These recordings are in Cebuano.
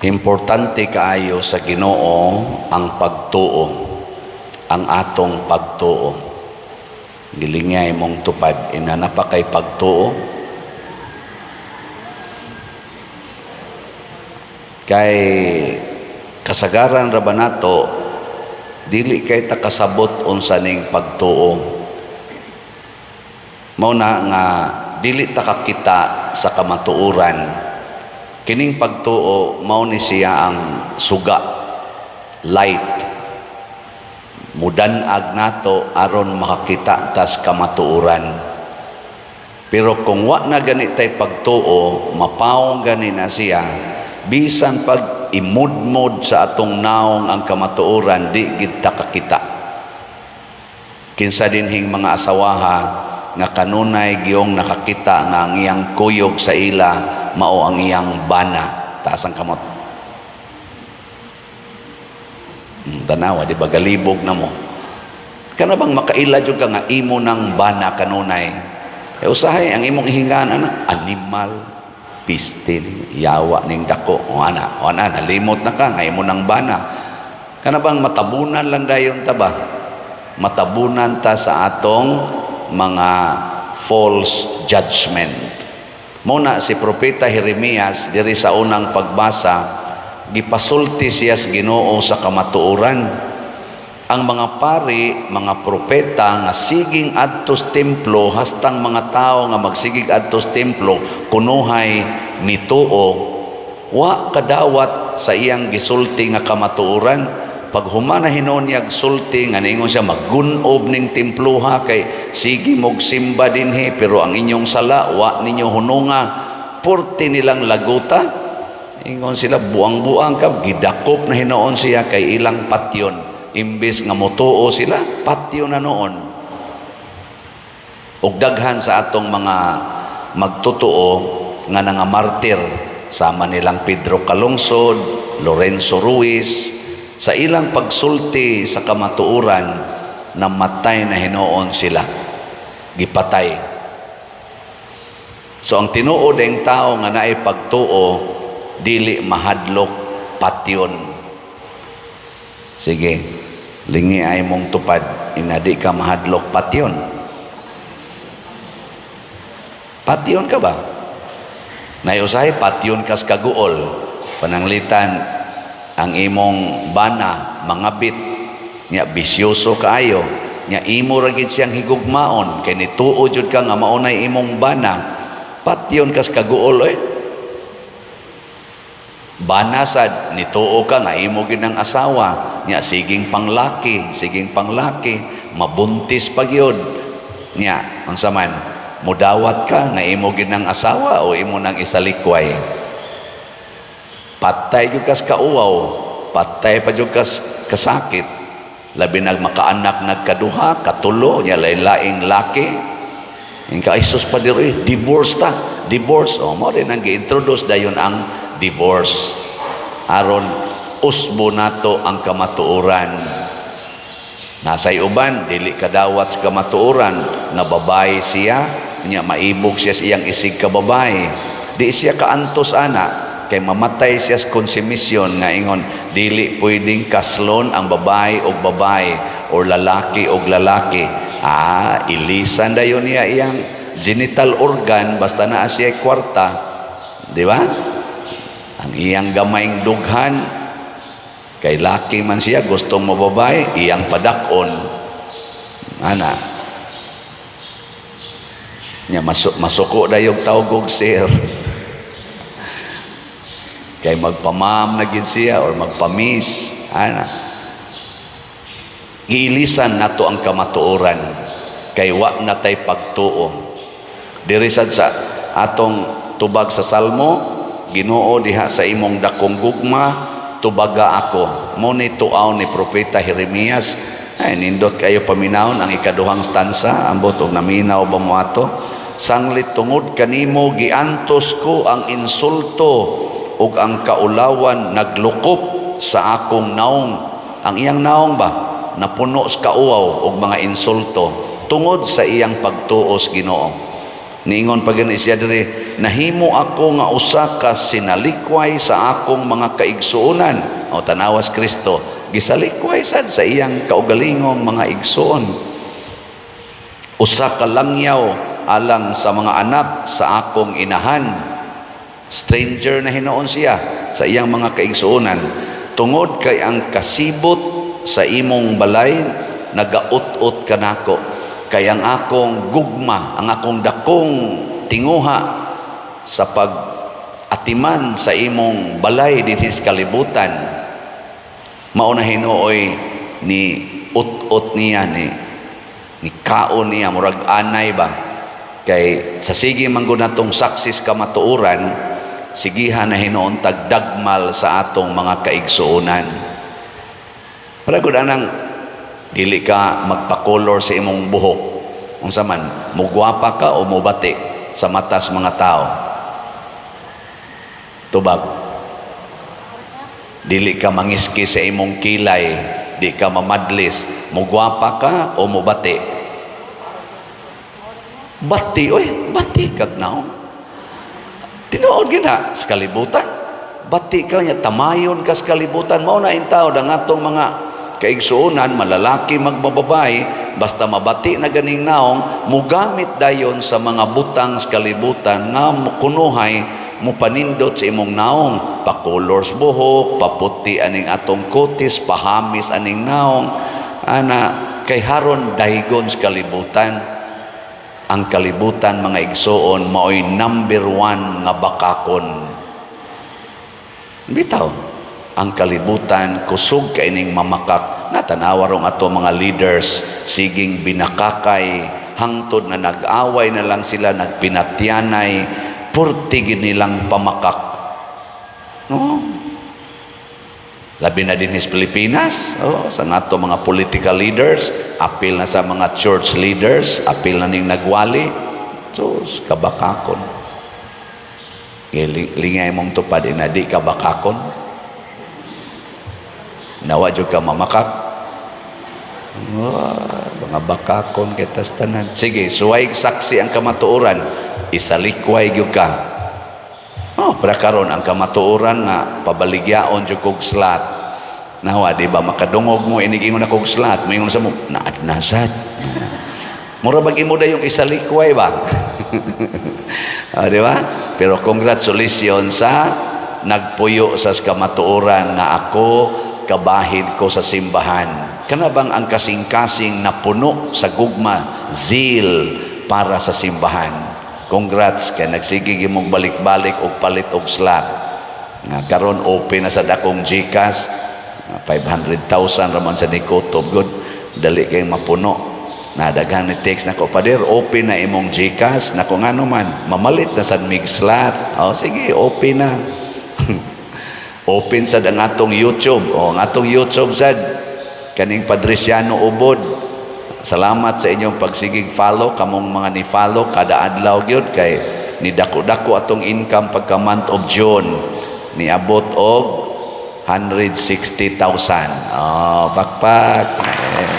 Importante kaayo sa Ginoo ang pagtuo, ang atong pagtuo. Gilingay mong tupad, ina na pa kay pagtuo. Kay kasagaran ra ba nato, dili kay ta kasabot unsa ning pagtuo. Mao na nga dili ta kakita sa kamatuoran. Kining pagtuo mao ni siya ang suga, light. Mudanag nato aron makakita tas kamatuoran. Pero kung wa na gani tay pagtuo, mapawong gani na siya, bisan pag imudmod sa atong naong ang kamatuoran, di gid ta kakita. Kinsa dinhing mga asawaha nga kanunay giyong nakakita nga ang iyang kuyog sa ila mao ang iyang bana? Taas ang kamot. Tanawa, di ba galibog na mo? Kana bang makaila jud ka nga imo ng bana kanunay? Eh, usahay ang imong ihingan ana, animal, pistil, yawa ning dako. O ana, o ana, nalimot na ka nga imo ng bana. Kana bang matabunan lang dayon ta ba? Matabunan ta sa atong mga false judgment. Muna si Propeta Jeremias diri sa unang pagbasa, gipasulti siya sa Ginoo sa kamatuoran. Ang mga pari, mga propeta nga siging adtos templo, hastang mga tao nga magsigig adtos templo kunuhay mituo, wa kadawat sa iyang gisulti nga kamatuoran. Pag humana hinuon niyag sulti nga niingon siya, "Maggunob ning temploha kay sige mog simba dinhi pero ang inyong sala wa ninyo hununga," purti nilang laguta. Ingon sila, "Buang-buang ka." Gidakop na hinuon siya kay ilang patyon. Imbes nga motuo sila, patyon na noon. Og daghan sa atong mga magtotoo nga nangamartir, sama nilang Pedro Calungsod, Lorenzo Ruiz, sa ilang pagsulti sa kamatuoran, namatay na hinuon sila, gipatay. So ang tinuod ang tao nga naay pagtuo, dili mahadlok patyon. Sige, lingi ay mong tupad, ina di ka mahadlok patyon. Patyon ka ba? Nayusahay patyon kas kaguol. Pananglitan ang imong bana mangabit nya, bisyoso kaayo nya, imo ra gid siyang higugmaon kay nituo jud ka nga maunay imong bana, patyon kas kaguol eh. Bana sad, nituo ka nga imo gid ang asawa nya, siging panglaki, siging panglaki, mabuntis pa gyud nya, unsa man, mudawat ka nga imo gid ang asawa o imo nang isalikway? Patay jud kas kauwaw, patay pa jud kas kasakit, labi nag makaanak nagkaduha, katulo nya, lain-laing laki. Yung ka Jesus pa diri, eh, divorce ta, divorce. O mo rin ang gi-introduce dayon ang divorce aron usbo nato ang kamatuoran. Nasay uban dili kadawat sa kamatuoran nga babae siya nya, maibog siya sa iyang isig ka babae, di siya kaantos ana kay mamatay siya sa konsumisyon nga ingon dili pwedeng kaslon ang babae og babae or lalaki og lalaki. Ah, ilisan dayon niya iyang genital organ basta naa siya kwarta, di ba? Ang iyang gamayng dughan kay laki man siya, gustong mababae, iyang padakon ana nya, masuko dayog tawgog sir kay magpamam na gid siya or magpamis ana. Giilisan nato ang kamatuoran kay wa na tay pagtuo. Diri sad sa atong tubag sa Salmo, "Ginoo, diha sa imong dakong gugma, tubaga ako." Mo ni tuaw ni Propeta Jeremias. Ay, nindot kayo paminawon ang ikaduhang stanza, ambot og naminaw ba mo ato? "Sanglit tungod kanimo giantos ko ang insulto ug ang kaulawan naglukop sa akong naong." Ang iyang naong ba napuno sa kauwaw og mga insulto tungod sa iyang pagtuos Ginoo. Niingon pa gani siya diri, "Nahimo ako nga usa ka sinalikway sa akong mga kaigsuonan." O tanawas Kristo, gisalikway sad sa iyang kaugalingong mga igsuon. "Usa ka langyaw alang sa mga anak sa akong inahan." Stranger na hinuon siya sa iyang mga kaigsuonan. "Tungod kay ang kasibot sa imong balay nagaut-ot kanako." Kay ang akong gugma, ang akong dakong tinguha sa pag atiman sa imong balay dinhi sa kalibutan, mao na hinuoy ni ut-ot niya, ni kaon niya, murag anay ba. Kay sa sige man gud natong saksi sa kamatuoran, sigihan na hinuon tagdagmal sa atong mga kaigsuonan. Para gud anang dili ka magpa-color sa imong buhok. Unsa man, mugwapa ka o mubati sa matas mga tao? Tubag. Dili ka mangiski sa imong kilay, di ka mamadlis, mugwapa ka o mubati? Bati, oy, bati kag naong. Tinuod gina sa kalibutan. Bati ka niya, tamayon ka sa kalibutan. Mao na intaw ang atong mga kaigsuonan, malalaki magbababae, basta mabati na ganing naong, mugamit dayon sa mga butang sa kalibutan nga kunuhay mupanindot sa imong naong, pa-colors buhok, paputi aning atong kutis, pahamis aning naong, ana, kay haron daygon sa kalibutan. Ang kalibutan, mga igsuon, maoy number one nga bakakon. Bitaw, ang kalibutan kusog kay ning mamakak. Natanawa rong ato mga leaders, siging binakakay hangtod na nag-away na lang sila, nagpinatyanay, purti gid nilang pamakak, no? Labi na din sa Pilipinas, oh, sa ato mga political leaders, apil na sa mga church leaders, apil na ning nagwali. So kabakakon. Lingay mong tupad ina, di ka bakakon. Nawa jud ka mamakak. Wah, mga bakakon kitas tanan. Sige, suway saksi ang kamatuoran, isalikway gyud ka. Oh, para karon ang kamatuoran nga pabaligyaon jud kog slot. Nawa, di ba makadungog mo inig ingon akong slot, moingon sa mo, naad na sad. Mura bag imo dayong isalikway ba? Ah, di ba? Pero congratulations sa nagpuyo sa kamatuoran nga ako kabahid ko sa simbahan. Kana bang ang kasing-kasing napuno sa gugma, zeal para sa simbahan. Congrats kay nagsige mong balik-balik og palit og slot. Nga karon open na sa dakong GCash, 500,000 raman sa Nikotob good. Dali kay mapuno. Nadaghan ni text nako, "Pader, open na imong GCash." Nako, ngano man? Mamalit na sad mig slot. Oh, sige, open na. Open sad ang atong YouTube. Oh, ang atong YouTube sad kaning Padriciano Ubod. Salamat sa inyong pagsigig follow, kamong mga ni follow kada adlaw gyud, kay ni dako-dako atong income pagka month of June, niabot og 160,000. Oh, pakpak. Eh.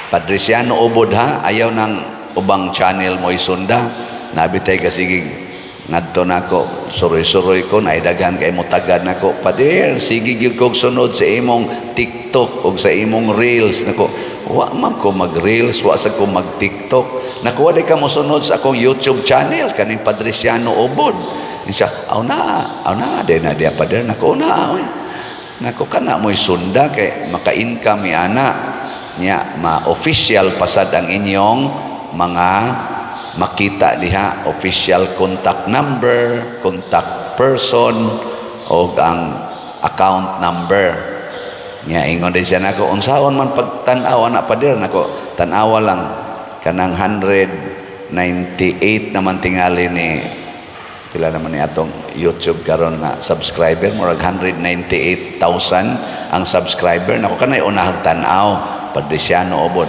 Padriciano Ubod ha, ayaw ng ubang channel mo isunda. Nabitay ka sige ngadto nako, suroy-suroy ko na daghan kay mo tagad nako, "Pader, sige gyud kog sunod sa imong TikTok ug sa imong Reels." Nako, wa man ko mag Reels, wa sa ko mag TikTok. Nako, wa ka mo sunod sa akong YouTube channel kaning Padriciano Ubod. Siya, aw na, aw na, di na diya, pader. Nako, na, oy. Nako, kana mo'y sunda kay maka-income mi ana nya, ma-official pasad ang inyong mga makita diha, official contact number, contact person o ang account number. Nya ingon din siya nako, "Unsaon man pagtan-aw ana, pader?" Nako, tan-awa lang kanang 198 naman tingali ni pila naman ni atong YouTube karon nga subscriber, murag 198,000 ang subscriber. Nako, kanay unahag tan-aw Padriciano Obod.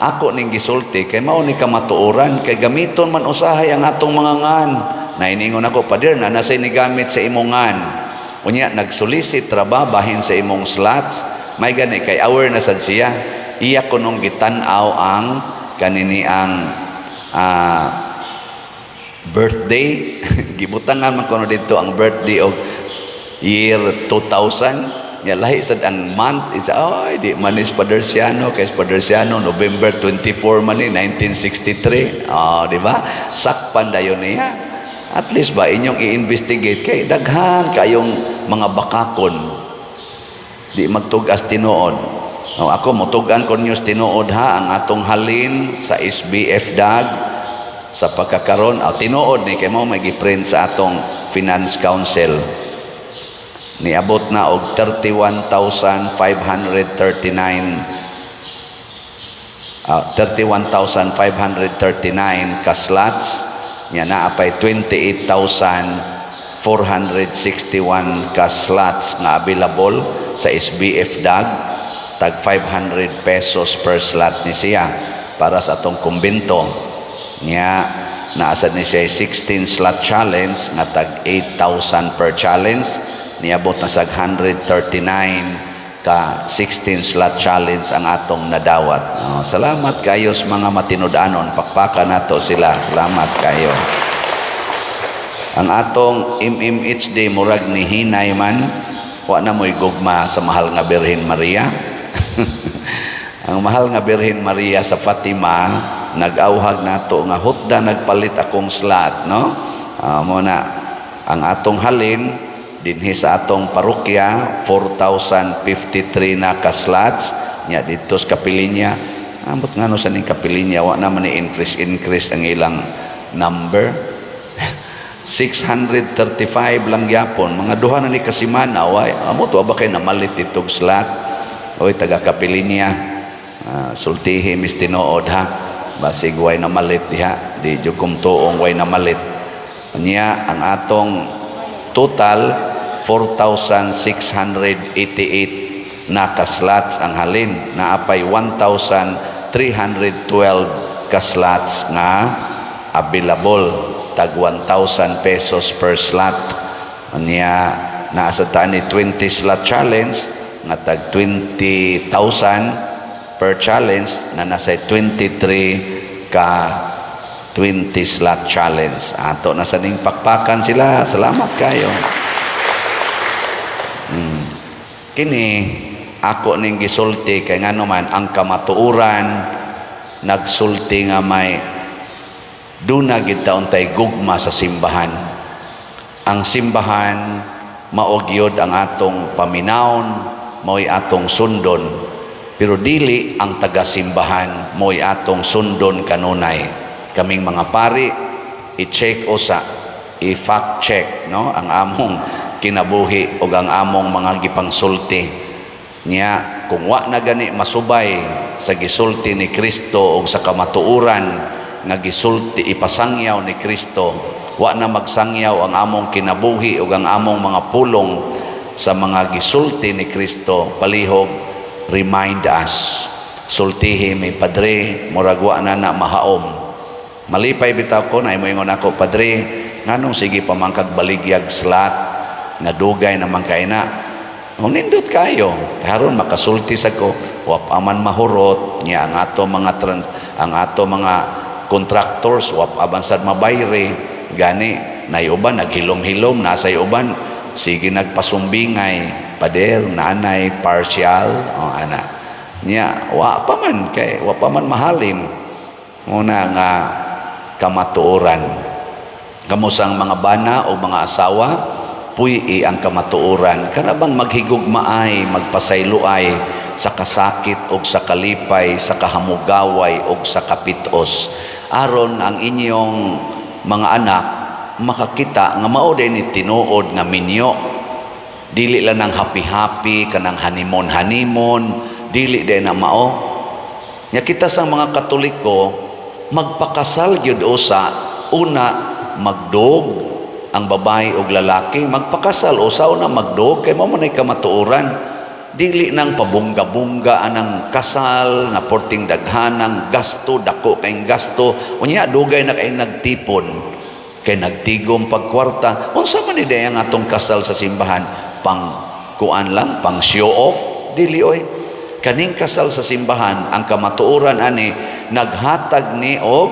Ako ning gisulti kay mao ni kamatuoran, kay gamiton man usahay ang atong mga ngan. Nainingon ako, "Pader, na nasa ni gamit sa imong ngan. Unya nagsolicit ra ba bahin sa imong slots?" May gani kay aware na sad siya. Iya kunong gitan-aw ang kanini ang birthday, gibutangan man kuno dito ang birthday og year 2000 nya, lahi sad ang month isa. Ay, di man is Paderciano, kay Paderciano November 24 man ni 1963. Oh, di ba? Sakpan dayon niya. At least ba inyong i-investigate kay daghan kayong mga bakakon di magtug-as tinuod. Oh, ako motug-an ko ninyo tinuod ha, ang atong halin sa SBF DAG sa pagkakaron, oh, tinuod ni kay mao may giprint sa atong Finance Council, niabot na og 31,539, 31,539 ka slots nya, naa pay 28,461 ka slots nga available sa SBF DAG. Tag 500 pesos per slot ni siya para sa atong kumbento nya. Naa sad ni siya 16 slot challenge nga tag 8,000 per challenge. Niabot na sa 139 ka 16 slot challenge ang atong nadawat. Oh, salamat kayo sa mga matinud-anon. Pakpakan nato sila. Salamat kayo. Ang atong MMHD murag ni hinay man, wa na mo'y gugma sa Mahal nga Birhen Maria. Ang Mahal nga Birhen Maria sa Fatima nag-awhag nato nga hutda nagpalit akong slot, no? Mo na ang atong halin dinhi sa atong parokya, 4,053 na ka slots nya. Didto sa Kapilinya, amot ngano sa ning Kapilinya wa naman ni increase increase ang ilang number, 635 lang gyapon, mga duha na ni kasimana. Way amot, wa ba kay namalit ditong slot? Oy, taga Kapilinya, sultihi mis tinuod ha, basig way namalit diha. Di jud kum tuong way namalit niya. Ang atong total, 4,688 na ka-slots ang halin, naapay 1,312 ka-slots nga available, tag 1,000 pesos per slot niya. Naa sa tani 20 slot challenge nga tag 20,000 per challenge na nasa 23 ka 20 slot challenge. Ato na sa ning pakpakan sila. Salamat kayo. Kini ako ning gisulti kay ngano man ang kamatuoran nagsulti nga may duna gid taon tay gugma sa simbahan. Ang simbahan mao gyud ang atong paminawon, mao'y atong sundon, pero dili ang taga-simbahan mo'y atong sundon kanunay. Kaming mga pari, i-check usa, i-fact check, no, ang among kinabuhi o ang among mga gipangsulti niya. Kung wa na gani masubay sa gisulti ni Kristo o sa kamatuoran nga gisulti, ipasangyaw ni Kristo, wa na magsangyaw ang among kinabuhi o ang among mga pulong sa mga gisulti ni Kristo, palihog remind us, sultihi may, "Padre, murag wa na na mahaom." Malipay bitaw ko na moingon ako, "Padre, nganong sige pa man kag baligyag slot nga dugay naman kay na?" O, nindot kayo. Karon makasulti sa ko, wa pa man mahurot niya ang ato mga trans, ang ato mga contractors wa pa man sad mabayre. Gani nay uban naghilom-hilom, nasay uban sige nagpasumbingay, "Pader, nanay partial." O, ana niya, wa pa man kay wa pa man mahalin. Muna nga kamatuoran, kamusang mga bana o mga asawa, puy ang kamatuoran kana bang maghigugmaay, magpasayloay sa kasakit o sa kalipay, sa kahamugaway o sa kapitos, aron ang inyong mga anak makakita nga mao din ni tinuod nga minyo, dili lang ng happy-happy kanang honeymoon honeymoon, dili din na mao nya. Kita sa mga Katoliko, magpakasal gyud usa, una magdog ang babae og lalaki, magpakasal usa, una magdog kay mao man ay kamatuoran. Dili nang pabungga-bungga anang kasal nga porting daghanang gasto, dako kayong gasto, unya dugay na kayong nagtipon kay nagtigom pagkwarta. Unsa man ni ang atong kasal sa simbahan, pang kuan lang, pang show off? Dili oy. Kaning kasal sa simbahan, ang kamatuoran ani naghatag ni og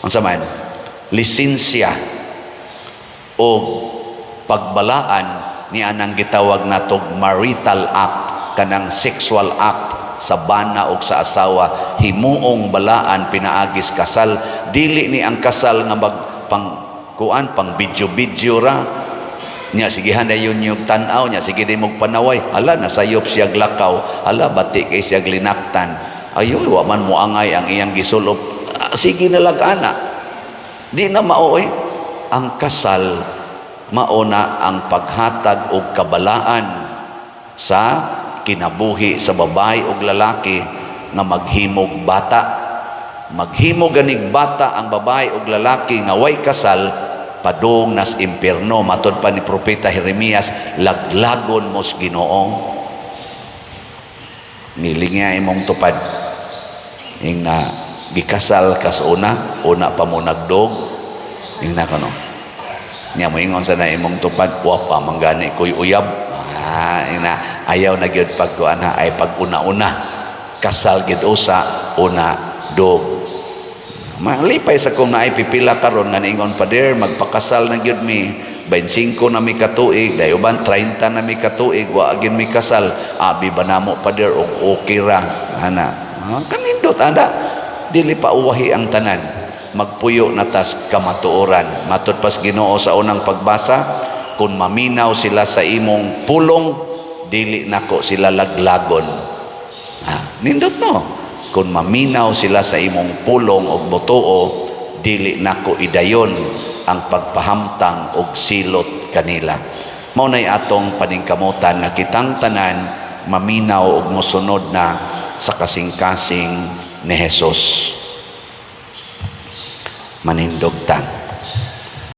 Unsa man lisensya o pagbalaan ni anang gitawag natog marital act, kanang sexual act sa bana og sa asawa, himuong balaan pinaagis kasal. Dili ni ang kasal nga mag pang kuan, pang video-video ra nya, sigihan na yun yung tan-aw nya, sige di mong panaway, hala, nasayop siya lakaw, hala, bati kay siya linaktan, ayoy, wa man mo angay ang iyang gisulop. Ah, sige na lang ana, di na mao eh. Ang kasal mao na ang paghatag og kabalaan sa kinabuhi sa babae ug lalaki nga maghimog bata. Maghimo ganig bata ang babae ug lalaki nga way kasal, padung nas impierno. Matod pa ni Propeta Jeremias, laglagon mos Ginoo. Nilingya imong tupad ing na gikasal kas una, una pa mo nagdog, ing na kano nya moingon sa na imong tupad, "Wa pa man gani koy uyab." Ah, ing na ayaw na gyud pagkuan ha, ay pag una-una kasal gid usa, una dog. Malipay sa kung naay pipila karon nga niingon, "Pader, magpakasal na gyud mi, 25 na mi katuig, dayon uban 30 na mi katuig, wa gyud mi kasal. Abi ba namo, pader, og okay ra ana?" Ah, kanindot ana, dili pa uwahi ang tanan. Magpuyo na tas kamatuoran. Matud pas Ginoo sa unang pagbasa, kung maminaw sila sa imong pulong, dili nako sila laglagon. Ah, nindot no, kung maminaw sila sa imong pulong og motuo, dili nako idayon ang pagpahamtang og silot kanila. Mao nay atong paningkamutan nga kitang tanan maminaw og mosunod na sa kasing-kasing ni Jesus. Manindog ta.